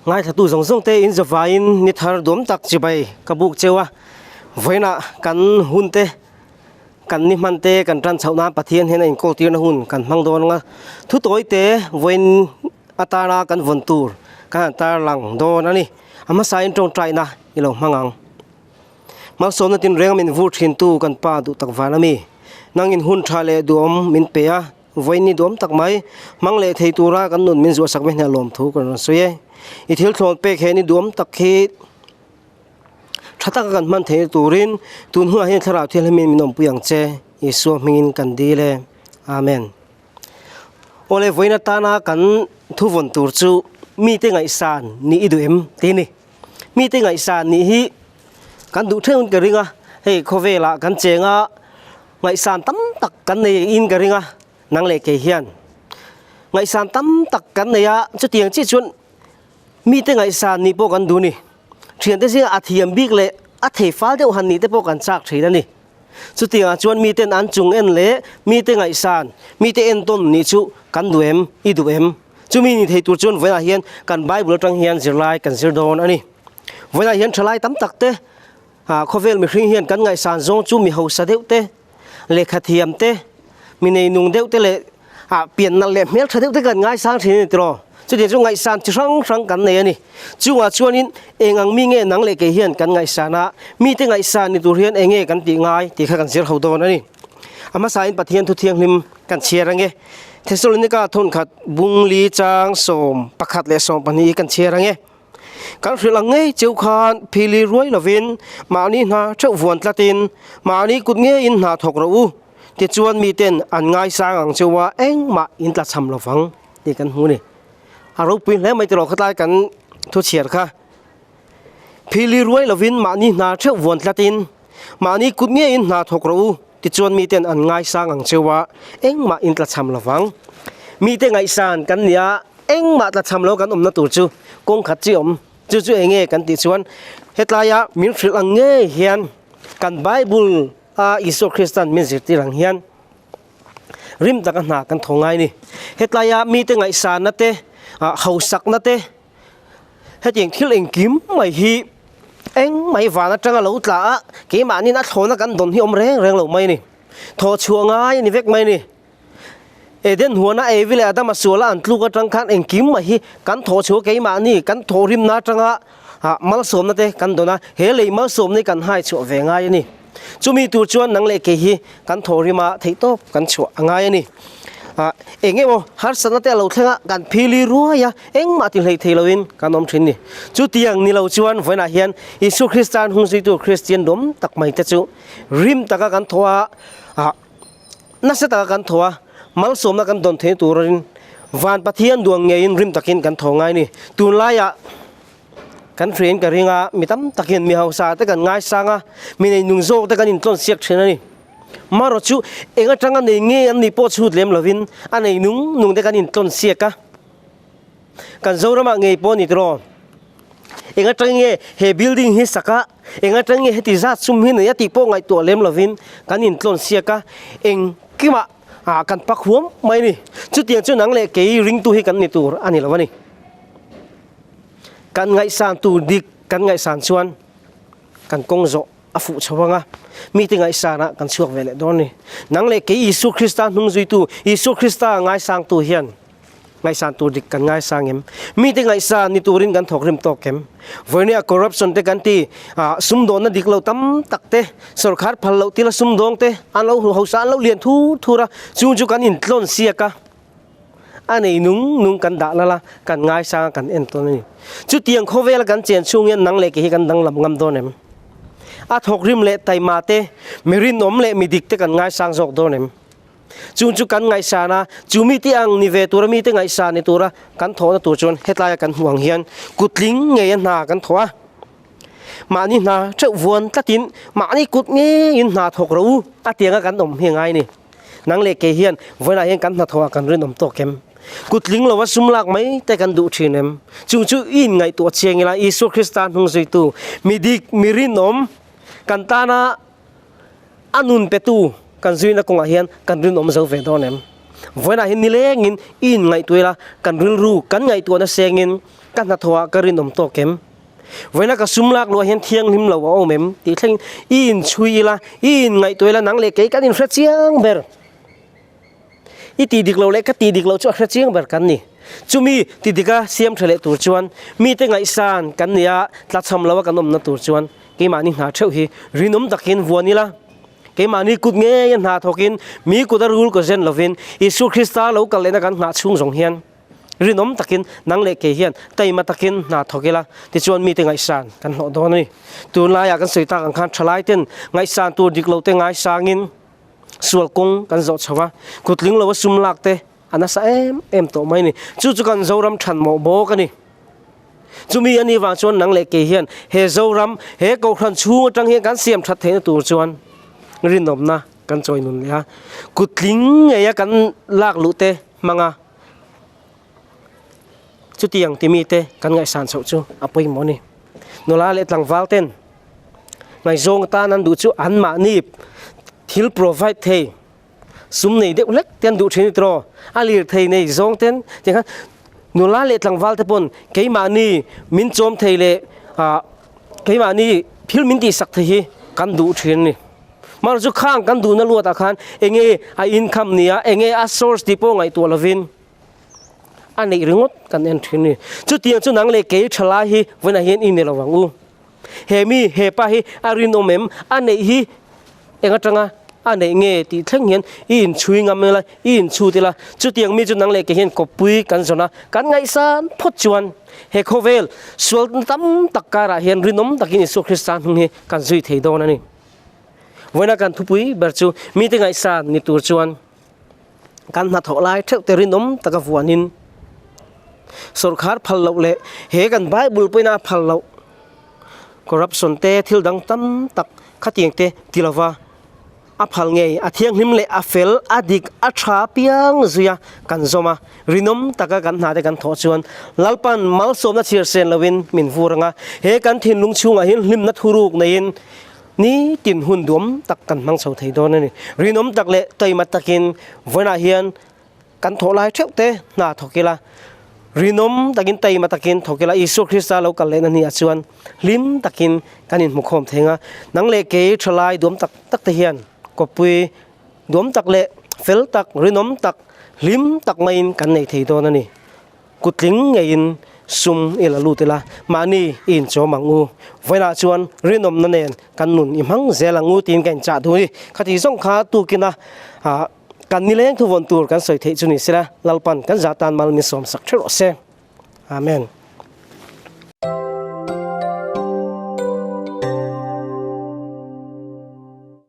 Ngaithlatu zawng zawng te in zavaiin ni thar duam tak chibai ka buk cheu a, vawiinah kan hun te kan ni hman te kan tan chhoh nan Pathian hian a inkawl tirna hun kan hmang dawn anga thu tawi te vawiin atana kan vawn tur kan han tarlang dawn a ni. A hmasain tawngtaina i lo hmang ang. Malsawmna tinreng a min vur thintu kan Pa duh tak van a mi. Nangin hun tha leh duhawm min pe a, vawiin ni duhawm tak mai hmang leh thei tura kan nun min zuahsak ve hna lawmthu kan rawn sawi e. I thil thlawn pek he ni duhawm tak hi tha taka kan hman theihna turin tun hunah hian Thlarau Thianghlimin min awmpui ang che, Isua hmingin kan dil e. Amen. Awle vawiin atana kan thuvawn tur chu mite ngaihsan nih i duh em tih a ni. Mite ngaihsan nih hi kan duh theuhin ka ring a, hei khawvelah kan cheng a, ngaihsan tam tak kan nei in ka ring a, nang leh kei hian ngaihsan tam tak kan nei a, chutiang chiah chuan mite ngaihsan nih pawh kan duh a ni. Thiante zingah a thiam bik leh a thei fal deuh han nih te pawh kan chak thin a ni. Chutiangah chuan miten an chung en leh mite ngaihsan, mite entawn nih chu kan duh em, i duh em? Chumi ni thei tur chuan vawiinah hian kan Bible atang hian zirlai kan zir dawn a ni. Vawiinah hian thalai tam tak te, khawvel mihring hian kan ngaihsan zawng chu mi hausa deuh te, lehkha thiam te, mi neinung deuh te leh pian nalh leh hmeltha deuh te kan ngaisang thin a ni tiraw? Chutiang chu ngaihsan chi hrang hrang kan nei a ni. Chungah chuanin eng ang mi nge nang leh kei hian kan ngaihsan a, mite ngaihsan ni tur hian eng nge kan tih ngai tih kha kan zir ho dawn a ni. A hmasain Pathian thu thianghlim kan chhiar ang e. Thesalonika thawnkhat bung li chang 11 leh 12 hi kan chhiar ang e. Kan hrilh ang ngei cheu khan phili ruai lovin mahni hna theuh vuan tlatin mahni kut ngeiin hna thawk rawh u. Tichuan miten an ngaisang ang cheu a, engmah in tlachham lovang tih kan hmu a ni. A ropui hle mai tiraw khatlai kan thu chhiar kha. Phili ruai lovin mahni hna theuh vuan tlatin mahni kut ngeiin hna thawk rawh u tichuan miten an ngaisang ang cheu a, engmah in tlachham lovang. Mite ngaihsan kan nia engmah tlachham lo kan awmna tur chu kawng khat chi awm. Chu chu eng nge kan tih chuan hetlaia min hrilh ang ngei hian kan Bible a Isua Kristan min zirtir ang hian rim taka hna kan thaw ngai a ni. Hetlaia mite ngaihsanna te, hausakna te, hetiang thil engkim mai hi eng mai van atanga lo tla a, keimahniin a thlawna kan dawn hi awm reng reng lo mai a ni. Thaw chhuah ngai a ni vek mai a ni. Eden huana Evi leh Adama suala an tluk atang khan engkim mai hi kan thaw chhuah keimahni kan thaw rimna atanga malsawmna te kan dawn a, he lei malsawmna hi kan hai chhuah ve ngai a ni. Chumi tur chuan nang leh kei hi kan thaw rima theih tawp kan chhuah a ngai a ni. Eng emaw harsatna te a lo thleng a, kan phili ruai a, engmah ti hlei thei loin kan awm thin ni. Chutiang ni lo chuan vawiinah hian Isua Kristan hungzuitu Kristian dawm tak mai te chu rim taka kan thaw a, Nasa taka kan thaw a, malsawmna kan dawn theih turin van Pathian duang ngeiin rim takin kan thaw ngai a ni. Tunlaiah kan hriain ka ring a, mi tam takin mi hausa te kan ngaisang a, mi neinung zawk te kan intlawn siak thin a ni. Marawh chu eng atanga nei ngei an nih pawh chhut lem lovin a neinung nung te kan intlawn siak a. Kan Zoramah ngei pawh a ni tiraw? Eng atang nge he building hi sak a, eng atang nge heti zat sum hi nei a tih pawh ngaihtuah lem lovin kan intlawn siak a, engkimah ah kan pak huam mai a ni. Chutiang chu nang leh kei ringtu hi kan ni tur a ni lo a ni. Kan ngaihsan tur dik kan ngaihsan chuan kan kawng zawh a fuh chho ang a, mite ngaihsanah kan chhuak ve leh dawn a ni. Nang leh kei Isua Krista hnung zuitu, Isua Krista ngaisangtu hian Ngaihsan tur dik kan ngaisang em? Mite ngaihsan ni turin kan thawk rim tawk em? Vawinia corruption te kan ti, sumdawnna dik lo tam tak te, sorkar phal loh tila sumdawng te an lo hausa an lo lian thur thur a, chung chu kan intlawn siak a, a nei nung nung kan dah lal a, kan ngaisang a kan en tawn a ni. Chutiang khawvela kan chen chhung hian nang leh kei hi kan danglam ngam dawn em? A thawk rim leh taima te, mi rinawm leh mi dik te kan ngaisang zawk dawn em? Chung chu kan ngaihsan a, chu mite ang ni ve tura mite ngaihsan ni tura kan thawhna tur chuan hetlaia kan hmuh ang hian kutling ngeia hna kan thawh a. Mahni hna theuh vuan tlatin mahni kut ngeiin hna thawk rawh u a tianga kan awm hi a ngai a ni. Nang leh kei hian vawiinah hian kan hnathawhah kan rinawm tawk em? Kutling lova sum lak mai te kan duh thin em? Chung chu i inngaihtuah chiang ila Isua Krista hnung zuitu mi dik, mi rinawm kan tana A nun petu kan zuina kawngah hian kan rinawm zo ve dawn em? Vawiinah hian nilengin i inngaihtuah ila, kan rilru kan ngaihtuahna sengin ka hnathawhah ka rinawm tawk em? Vawiina ka sum lak luah hian thianghlim lo a awm em? tih thlengin i inchhui ila, i inngaihtuah ila nang leh kei kan inhre chiang ber. I tih dik loh leh ka tih dik loh chu a hre chiang ber kan ni. Chumi ti dika siam tha leh tur chuan mite ngaihsan kan ni a, tlachham loa kan awmna tur chuan keimahni hna theuh hi rinawm takin vuan ila, keimahni kut ngeia hna thawkin mi kut a rul ka zen lovin Isua Krista lo kal lehna kan nghah chhung zawng hian rinawm takin nang leh kei hian taima takin hna thawk ila tichuan mite ngaihsan kan hlawh dawn a ni. Tunlaiah kan sawi tak ang khan thalaiten ngaihsan tur dik lote ngaisangin, Sual kawng kan zawh chho a, kutling lo a sum lak te a nasa em em tawh mai a ni. Chu chu kan Zoram than mawh bawk a ni. Chumi a nih vang chuan nang leh kei hian he Zoram, he Kohhran chhung atang hian kan siam that theihna tur chuan rinawmna kan chawi nun leh a, kutling ngeia kan lak luh te hmang a, chutiang timi te kan ngaihsan chhoh chu a pawimawh a ni. Nula leh tlangval ten Ngaihzawng atan an duh chu anmahni thil provide thei, sum nei deuh hlek te an duh thin a ni tawh. A lirthei nei zawng ten tiang khan nula leh tlangval te pawn keimahni min chawm thei leh ah keimahni thil min tihsak thei hi kan duh thin a ni. Mahse chu khang kan duhna luatah khan enge a income nia enge a source tih pawh ngaihtuah lovin a neih ringawt kan en thin a ni. Chutiang chu nang leh kei thalai hi vawiinah hian i ni lo ang u. He mi, he pa hi a rinawm em? A neih hi eng atanga a neih nge tih thleng hian i inchhui ngam ila, i inchhut ila. Chutiang mi chu nang leh kei hian kawppui kan zawn a, kan ngaihsan phawt chuan he khawvel sual tam tak karah hian rinawm takin Isua Krista hnung hi kan zui thei dawn a ni. Vawiina kan thupui ber chu mite ngaihsan ni tur chuan Kan hnathawh lai theuh te rinawm taka vuanin sawrkhar phal loh leh he kan Bible pawhin a phal loh corruption te thil dang tam tak khatiang te ti lova a phal ngei a thianghlim leh a fel a dik a tha piang zui a kan zawm a rinawm taka kan hna te kan thawh chuan Lalpan malsawmna chhiar sen lovin min vur ang a he kan thinlung chhungah hian hlimna thuruk neiin Nitin hun duam tak kan hmang chho thei dawn a ni. Rinawm tak leh taima takin vawiinah hian kan thawh lai theuh te hna thawk ila, rinawm takin taima takin thawk ila Isua Krista lo kal lehna hniah chuan hlim takin kan inhmukhawm thei ang a. Nang leh kei thalai duam tak tak te hian kawppui duam tak leh fel tak, rinawm tak, hlim tak maiin kan nei thei dawn a ni. Kutling ngeiin sum i la lut ila, mahni i inchawm ang u. Vawiinah chuan rinawmna nen kan nun i hmang zel ang u tiin ka inchah duh a ni. Khati zawng kha tukina kan nileng thuvawn tur kan sawi theih chu ni sela, Lalpan kan zah tan mal min sawmsak ṭheuh rawh se. Amen.